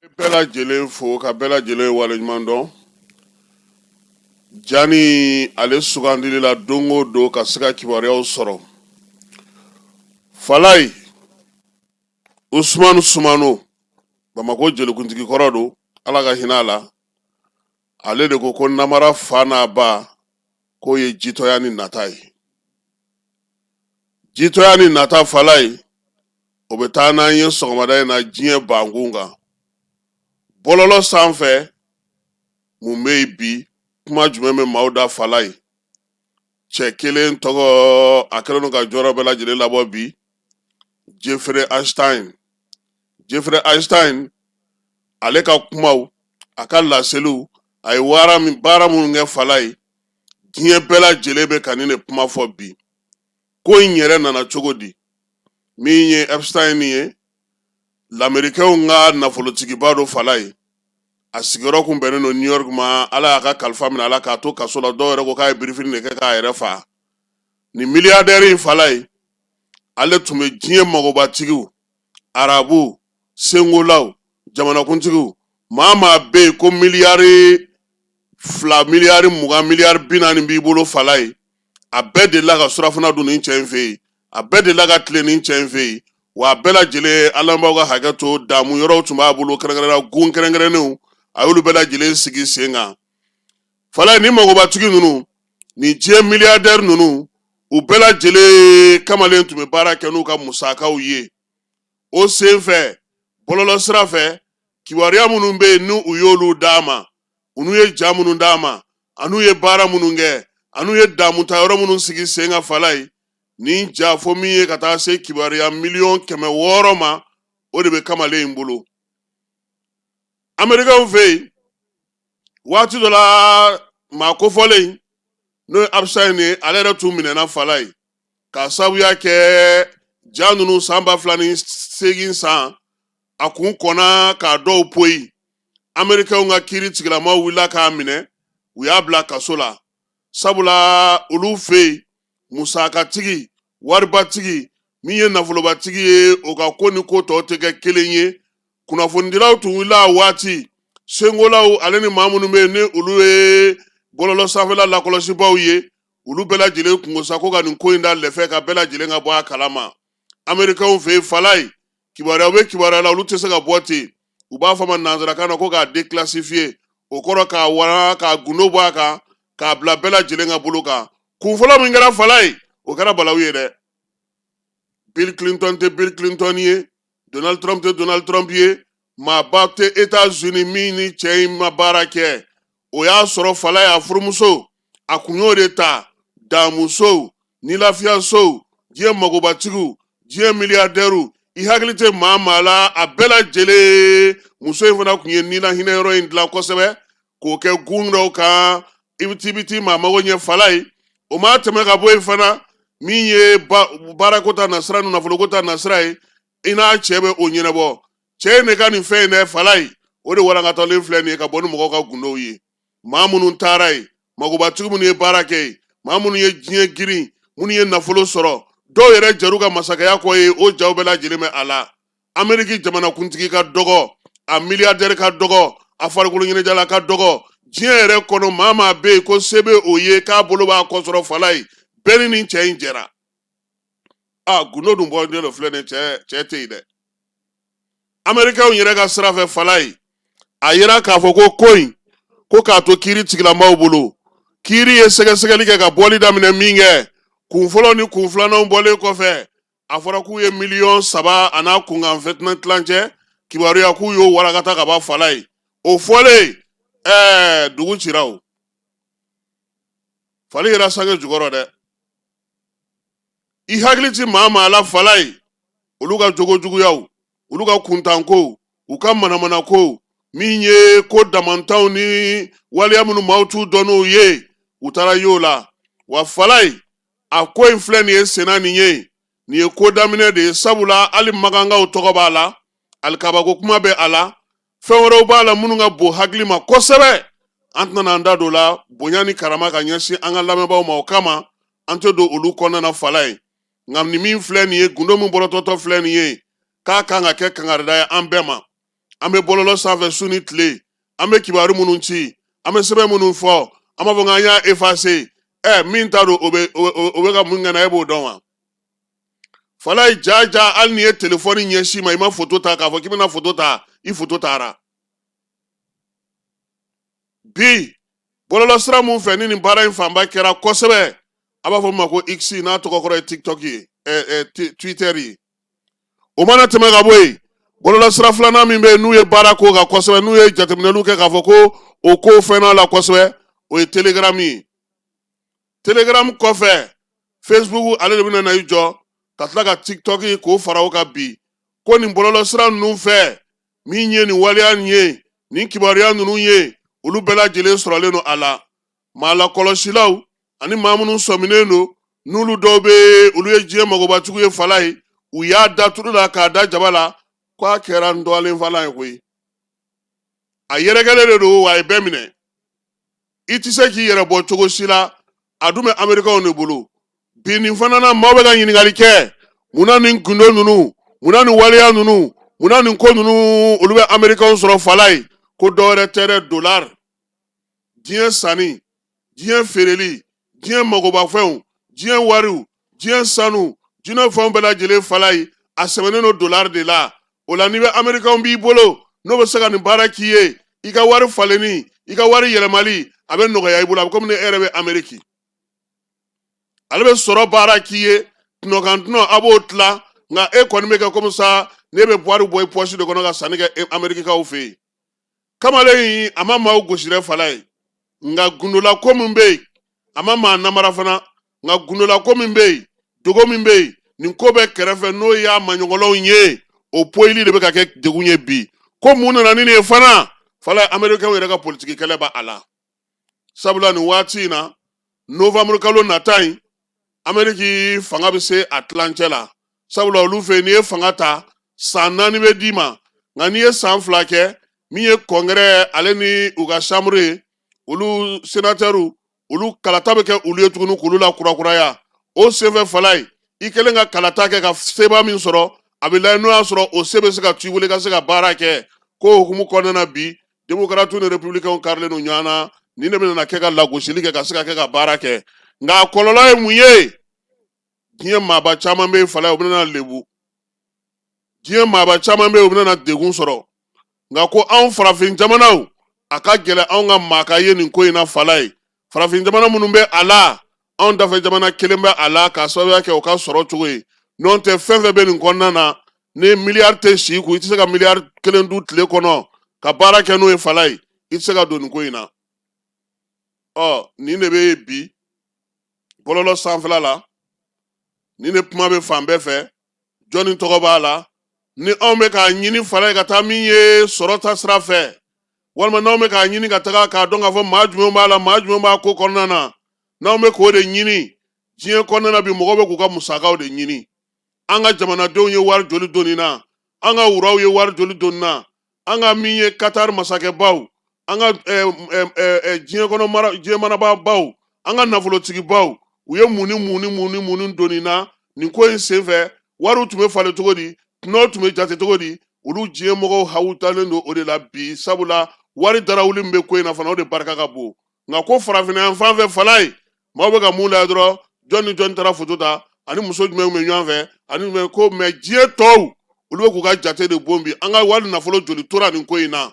Bɛɛ lajɛlen fo ka bɛɛ lajɛlen waleɲuman dɔn. Jani ale sugandili la don o don ka se ka kibaruyaw sɔrɔ. Falayi Usumani Sumano, Bamakɔ jelikuntigi kɔrɔ don, Ala ka hinɛ a la, ale de ko ko namara fa n'a ba k'o ye jitɔya ni nata ye. Jitɔya ni nata, Falayi, o bɛ taa n'an ye sɔgɔmada in na diɲɛ bankun kan bɔlɔlɔ sanfɛ. Mun bɛ yen bi? Kuma jumɛn bɛ maaw da, Falayi? Cɛ kelen tɔgɔ, a kɛlen don ka jɔyɔrɔ bɛɛ lajɛlen labɔ bi, Jeffrey Epstein. Jeffrey Epstein, ale ka kumaw, a ka laseliw, a ye baara minnu kɛ, Falayi, diɲɛ bɛɛ lajɛlen bɛ ka nin de kuma fɔ bi. Ko in yɛrɛ nana cogo di? Min ye Epstein ye, Lamerikɛnw ka nafolotigiba don, Falayi. A sigiyɔrɔ kun bɛnnen don New York ma. Ala y'a ka kalifa minɛ a la k'a to kaso la. Dɔw yɛrɛ ko k'a ye birifini de kɛ k'a yɛrɛ fa. Nin milliardaire in, Falayi, ale tun bɛ diɲɛ magobatigiw, arabu sengolaw, jamanakuntigiw, maa maa bɛ yen ko miliyari 2, miliyari 20, miliyari 40 b'i bolo, Falayi, a bɛɛ delila ka surafana dun nin cɛ in fɛ yen, a bɛɛ delila ka tilen nin cɛ in fɛ yen. Wa a bɛɛ lajɛlen, an b'aw ka hakɛ to, damu yɔrɔw tun b'a bolo, kɛrɛnkɛrɛnnenya gun kɛrɛnkɛrɛnnenw, a y'olu bɛɛ lajɛlen sigi sen kan. Falayi, ni magobatigi ninnu, ni diɲɛ milliardaire ninnu, u bɛɛ lajɛlen kamalen tun bɛ baara kɛ n'u ka musakaw ye. O sen fɛ, bɔlɔlɔ sira fɛ, kibaruya minnu bɛ yen, n'u u y'olu d'a ma, u n'u ye ja minnu d'a ma, an'u ye baara minnu kɛ, an'u ye damuta yɔrɔ minnu sigi sen kan, Falayi, nin ja fo min ye ka taa se kibaruya miliyɔn 600 ma, o de bɛ kamalen in bolo Amerikɛnw fɛ yen. Waati dɔ la, maa kofɔlen, n'o ye Epstein ye, ale yɛrɛ tun minɛna, Falayi, k'a sababuya kɛ ja ninnu. San 2008 san, a kun kɔnna k'a dɔw poyi. Amerikɛnw ka kiiri tigilamaw wulila k'a minɛ, u y'a bila kaso la, sabula olu fɛ yen, musakatigi, waribatigi, min ye nafolobatigi ye, o ka ko ni ko tɔw tɛ kɛ kelen ye. Kunnafonidilaw tun wulila a waati, sengolaw ale ni maa minnu bɛ yen, ni olu ye bɔlɔlɔ sanfɛla lakɔlɔsibaw ye, olu bɛɛ lajɛlen kunko sa ko ka nin ko in da lɛfɛ ka bɛɛ lajɛlen ka bɔ a kalama Amerikɛnw fɛ yen. Falayi, kibaruya bɛ kibaruya la, olu tɛ se ka bɔ ten. U b'a fɔ ma nanzarakan na ko k'a déclassifier, o kɔrɔ k'a wara, k'a gundo bɔ a kan, k'a bila bɛɛ lajɛlen ka bolo kan. Kun fɔlɔ min kɛra, Falayi, o kɛra balawu ye dɛ. Bill Clinton tɛ Bill Clinton ye, Donald Trump tɛ Donald Trump ye, maaba tɛ États-Unis min ni cɛ in ma baara kɛ. O y'a sɔrɔ, Falayi, a furumuso, a kun y'o de ta damusow ni lafiyasow, diɲɛ magobatigiw, diɲɛ miliyardɛriw, i hakili tɛ maa maa la, a bɛɛ lajɛlen. Muso in fana tun ye nila hinɛ yɔrɔ in dilan kosɛbɛ k'o kɛ gun dɔw kan, i bɛ t'i bɛ t'i maa mago ɲɛ. Falayi, o ma tɛmɛ ka bɔ yen fana, min ye baarako ta nasira ni nafoloko ta nasira ye, i n'a cɛ bɛ o ɲɛnabɔ. Cɛ in de ka nin fɛn in dɛ, Falayi, o de walankatalen filɛ nin ye ka bɔ ni mɔgɔw ka gundow ye. Maa minnu taara yen, magobatigi minnu ye baara kɛ yen, maa minnu ye diɲɛ girin, minnu ye nafolo sɔrɔ, dɔw yɛrɛ jɛr'u ka masakɛya kɔ ye, o jaw bɛɛ lajɛlen bɛ a la. Ameriki jamanakuntigi ka dɔgɔ, a miliyardɛri ka dɔgɔ, a farikolo ɲɛnajɛla ka dɔgɔ, diɲɛ yɛrɛ kɔnɔ maa maa bɛ yen ko se bɛ o ye k'a bolo b'a kɔ sɔrɔ, Falayi, bɛɛ ni nin cɛ in jɛra. A gundo dun bɔlen don filɛ nin cɛ, cɛ tɛ yen dɛ. Amerikɛnw yɛrɛ ka sira fɛ, Falayi, a yira k'a fɔ ko ko in ko k'a to kiiri tigilamaw bolo. Kiiri ye sɛgɛsɛgɛli kɛ ka bɔli daminɛ min kɛ, kun fɔlɔ ni kun filananw bɔlen kɔfɛ, a fɔra k'u ye miliyɔn 3 a n'a kunkanfɛn tilancɛ kibaruya k'u y'o warakata ka ban. Falayi, o fɔlen, dugu cira o, fali yɛrɛ sange jukɔrɔ dɛ. I hakili ti maa maa la, Falayi, olu ka jogo juguyaw, olu ka kuntankow, u ka manamanakow, min ye ko damantanw ni waleya minnu maaw t'u dɔn n'u ye, u taara y'o la. Wa Falayi, a ko in filɛ nin ye senna, nin ye nin ye ko daminɛ de ye, sabula hali makankaw tɔgɔ b'a la, alikabako kuma bɛ a la, fɛn wɛrɛw b'a la minnu ka bon hakili ma kosɛbɛ. An tɛna an da don la, bonya ni karama ka ɲɛsin an ka lamɛnbaaw ma, o kama an tɛ don olu kɔnɔna na, Falayi. Nka nin min filɛ nin ye, gundo min bɔrɔtɔtɔ filɛ nin ye, k'a kan ka kɛ kangarida ye an bɛɛ ma. An bɛ bɔlɔlɔ sanfɛ su ni tile, an bɛ kibaru minnu ci, an bɛ sɛbɛn minnu fɔ, an b'a fɔ k'an y'a effacer. Ɛ, min ta don, o bɛ ka mun kɛ na, e b'o dɔn wa? Falayi, ja ja, hali n'i ye telefɔni ɲɛsin ma, i ma foto ta k'a fɔ k'i bɛna foto ta, i foto taara. Bi bɔlɔlɔsira mun fɛ ni nin baara in fanba kɛra kosɛbɛ, a b'a fɔ min ma ko X, n'a tɔgɔ kɔrɔ ye TikTok ye, Twitter ye. O mana tɛmɛ ka bɔ yen, bɔlɔlɔsira filanan min bɛ yen n'u ye baara k'o kan kosɛbɛ, n'u ye jateminɛliw kɛ k'a fɔ ko o ko fɛnna la kosɛbɛ, o ye Telegram ye. Telegram kɔfɛ, Facebook, ale de bɛna na i jɔ ka tila ka TikTok k'o fara o kan. Bi ko nin bɔlɔlɔsira ninnu fɛ, min ye nin waleya nin ye, nin kibaruya ninnu ye, olu bɛɛ lajɛlen sɔrɔlen don a la. Maa lakɔlɔsilaw ani maa minnu sɔminen don, n'olu dɔw bɛ, olu ye diɲɛ magobatigiw ye, Falayi, u y'a da tulu la k'a da jaba la k'a kɛra n dɔgɔlen falan ye koyi. A yɛrɛkɛlen de don wa, a ye bɛɛ minɛ, i tɛ se k'i yɛrɛ bɔ cogo si la. A dun bɛ Amerikɛnw de bolo bi. Nin fana na, maaw bɛ ka ɲininkali kɛ: munna nin gundo ninnu, munna nin waleya ninnu, munna nin ko ninnu, olu bɛ Amerikɛnw sɔrɔ? Falayi, ko dɔwɛrɛ tɛ dɛ, dollar, diɲɛ sanni, diɲɛ feereli, diɲɛ magobafɛnw, diɲɛ wariw, diɲɛ sanu, diɲɛ fɛnw bɛɛ lajɛlen, Falayi, a sɛbɛnnen don dollar de la. O la, n'i bɛ Amerikɛnw b'i bolo, n'o bɛ se ka nin baara k'i ye, i ka wari falenni, i ka wari yɛlɛmali, a bɛ nɔgɔya i bolo. A bɛ komi ni e yɛrɛ bɛ Ameriki, ale bɛ sɔrɔ baara k'i ye, tɔnɔ kan tɔnɔ, a b'o tila. Nka e kɔni bɛ kɛ komi sa n'e bɛ wari bɔ i pɔsi de kɔnɔ ka sanni kɛ Amerikikaw fɛ yen. Kamalen in, a ma maaw gosi dɛ, Falayi, nka gundola ko min bɛ yen, a ma maa namara fana, nka gundola ko min bɛ yen, dogo min bɛ yen, nin ko bɛ kɛrɛfɛ, n'o y'a maɲɔgɔnlɔw ye, o poyili de bɛ ka kɛ degun ye bi. Ko mun nana ni nin ye fana? Falayi, Amerikɛnw yɛrɛ ka politiki kɛlɛ b'a la, sabula nin waati in na, novembre kalo nata in, Ameriki fanga bɛ se a tilancɛ la, sabula olu fɛ yen, n'i ye fanga ta, san 4 bɛ d'i ma. Nka n'i ye san 2 kɛ, min ye congrès ale ni u ka chambre ye, olu sénateurs, olu kalata bɛ kɛ olu ye tuguni k'olu la kurakuraya. O senfɛ, Falayi, i kɛlen ka kalata kɛ ka seba min sɔrɔ, a bɛ lajɛ n'o y'a sɔrɔ o se bɛ se ka to i bolo i ka se ka baara kɛ. Ko hukumu kɔnɔna na bi, démocrates ni républicains karilen don ɲɔgɔn na. Nin de bɛna kɛ ka lagosili kɛ ka se ka kɛ ka baara kɛ. Nka a kɔlɔlɔ ye mun ye? Diɲɛ maaba caman bɛ yen, Falayi, u bɛna lebu. Diɲɛ maaba caman bɛ yen, u bɛna degun sɔrɔ. Nka ko anw farafin jamanaw, a ka gɛlɛn anw ka maa ka ye nin ko in na. Falayi, farafin jamana minnu bɛ a la, anw dafɛ jamana kelen bɛ a la k'a sababuya kɛ o ka sɔrɔ cogo ye. N'o tɛ, fɛn fɛn bɛ nin kɔnɔna na, ni miliyari tɛ si kun, i tɛ se ka miliyari 1 dun tile kɔnɔ ka baara kɛ n'o ye. Falayi, i tɛ se ka don nin ko in na. Ɔ, nin de bɛ bi bɔlɔlɔ sanfɛla la, nin de kuma bɛ fan bɛɛ fɛ. Jɔnni tɔgɔ b'a la? Ni anw bɛ k'a ɲini, Falayi, ka taa min ye sɔrɔ ta sira fɛ, walima n'anw bɛ k'a ɲini ka taga k'a dɔn k'a fɔ maa jumɛn b'a la, maa jumɛn b'a ko kɔnɔna na, n'anw bɛ k'o de ɲini diɲɛ kɔnɔna na bi, mɔgɔw bɛ k'u ka musakaw de ɲini. An ka jamanadenw ye wari joli donni na? An ka wuraw ye wari joli donni na? An ka min ye Katari masakɛbaw, an ka diɲɛ kɔnɔ mara, diɲɛ marabaabaw, an ka nafolotigibaw, u ye mun ni mun ni mun ni mun ni donni na nin ko in senfɛ? Wariw tun bɛ falen cogo di? Tɔnɔw tun bɛ jate cogo di? Olu diɲɛ mɔgɔw hawutalen don o de la bi, sabula wari darawuli min bɛ ko in na fana, o de barika ka bon. Nka ko farafinna yan fan fɛ, Falayi, maaw bɛ ka mun lajɛ dɔrɔn? Jɔn ni jɔn taara foto ta, ani muso jumɛn bɛ ɲɔgɔn fɛ, ani jumɛn ko. Mɛ diɲɛ tɔw, olu bɛ k'u ka jate de bon bi. An ka wari nafolo joli tora nin ko in na?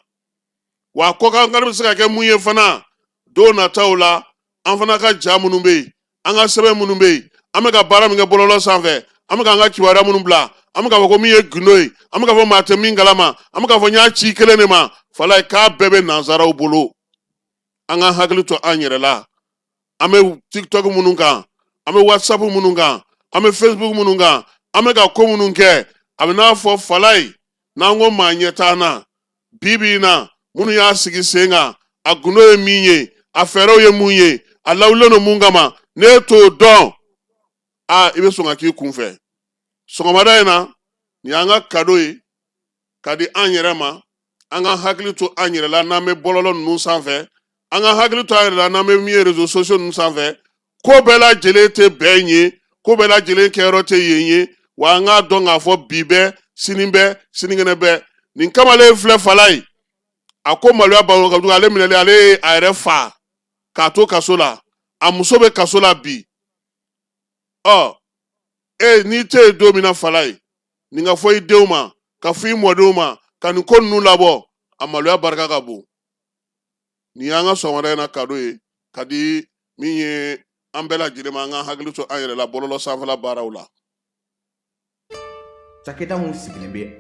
Wa kɔkan kari bɛ se ka kɛ mun ye fana don nataw la? An fana ka ja minnu bɛ yen, an ka sɛbɛn minnu bɛ yen, an bɛ ka baara min kɛ bɔlɔlɔ sanfɛ, an bɛ k'an ka kibaruya minnu bila, an bɛ k'a fɔ ko min ye gundo ye, an bɛ k'a fɔ maa tɛ min kalama, an bɛ k'a fɔ n y'a ci kelen de ma, Falayi, k'a bɛɛ bɛ nansaraw bolo. An ka hakili to an yɛrɛ la. An bɛ TikTok minnu kan, an bɛ WhatsApp minnu kan, an bɛ Facebook minnu kan, an bɛ ka ko minnu kɛ, a bɛ n'a fɔ, Falayi, n'an ko maa ɲɛ t'an na bi bi in na, minnu y'a sigi sen kan, a gundo ye min ye, a fɛɛrɛw ye mun ye, a lawulilen don mun kama, n'e t'o dɔn, a i bɛ sɔn ka k'i kunfɛ. Sɔgɔmada in na, nin y'an ka cadeau ye ka di an yɛrɛ ma. An ka hakili to an yɛrɛ la n'an bɛ bɔlɔlɔ ninnu sanfɛ. An ka hakili to an yɛrɛ la n'an bɛ min ye réseaux sociaux ninnu sanfɛ. Ko bɛɛ lajɛlen tɛ bɛn ye, ko bɛɛ lajɛlen kɛyɔrɔ tɛ yen ye. Wa an k'a dɔn k'a fɔ bi bɛɛ, sini bɛɛ, sinikɛnɛ bɛɛ. Nin kamalen filɛ, Falayi, a ko maloya baro ka jugu. Ale minɛlen, ale ye a yɛrɛ fa k'a to kaso la. A muso bɛ kaso la bi. Ɔ e, n'i tɛ yen don min na, Falayi, nin ka fɔ i denw ma, ka fɔ i mɔdenw ma, ka nin ko ninnu labɔ, a maloya barika ka bon. Nin y'an ka sɔgɔmada in na kado ye ka di min ye an bɛɛ lajɛlen ma, an ka hakili to an yɛrɛ la bɔlɔlɔ sanfɛla baaraw la. Cakɛda mun sigilen bɛ